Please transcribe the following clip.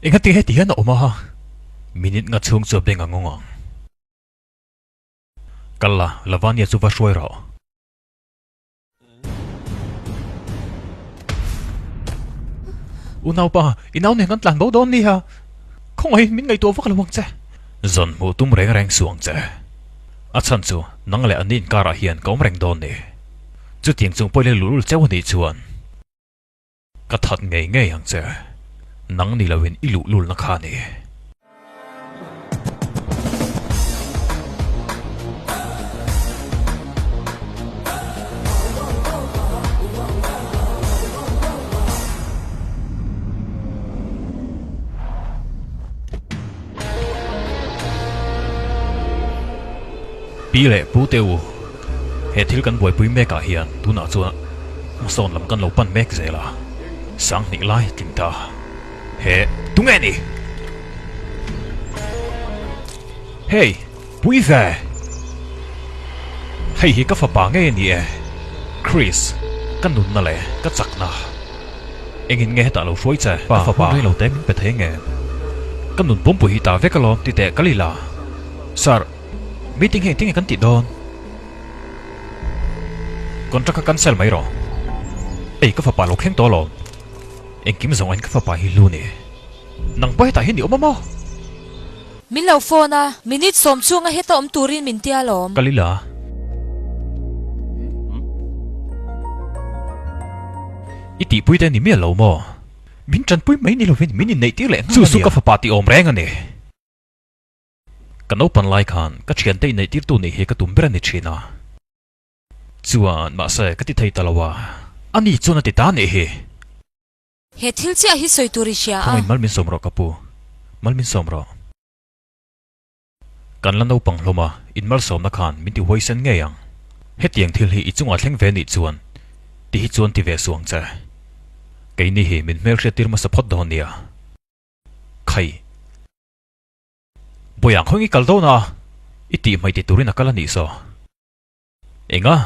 Engati heti hian a awm a? Minute nga chhung chu a beng a ngawng ang. Kal la, Lavanya chu va hruai rawh. Unaupa, i nau nen kan tlan bo dawn nia. Khawngaihin min ngaihtuah vak lo ang che. Zawn hmuh tum reng reng suh ang che. A chhan chu nang leh an inkarah hian ka awm reng dawn ni. Chutiang chung pawhin luh lul cheu a nih chuan ka that ngei ngei ang che. Nang ni loin i luh lulna kha a ni. Pi leh Pu te u, he thil kan buaipui mek ah hian tunah chuan hmasawn lam kan lo pan mek zel a, sanghnih lai tling ta. He, tunge ni? Hey, pui ve! Hei hi ka fapa ngei a ni e, Chris, ka nunna leh ka chakna. Engin nge hetah lo hruai che? Ka fapa hun reilo te min pe thei nge? Ka nun pumpui hi ta vek alawm ti teh ka lila. Sir, meeting hi engtin nge kan tih dawn? Contract kha cancel mai rawh. Hei, ka fapa lo thleng tawh alawm. Engkim zawng ain ka fapa hi hlu ni. Nang pawh hetah hian i awm a maw? Min lo phone a, minute sawm chhunga heta awm turin min tia alawm. Kal ila. I tihpui te ni miah lo maw? Min tanpui mai ni lovin min inneih tir leh nghal a nia. Chu chu ka fapa tih awm reng a ni. Ka naupan lai khan ka thiante inneih tirtu nih hi ka tum ber a ni thin a. Chuan mahse ka ti thei ta lo a, ani chuan a ti ta nih hi. He thil chiah hi sawi tur i hria a. Khawngin mal min sawm rawh ka pu, mal min sawm rawh. Kan la naupang hlawm a, in malsawmna khan min ti huaisen ngei ang. Hetiang thil hi i chungah thleng ve nih chuan ti hi chuan ti ve suh ang che. Keini hi min hmelhriat tir hmasa phawt dawn nia. Khai. Bawiah khawng i kal dawn a, i tih hmai ti turin a kal a nih saw. Enga?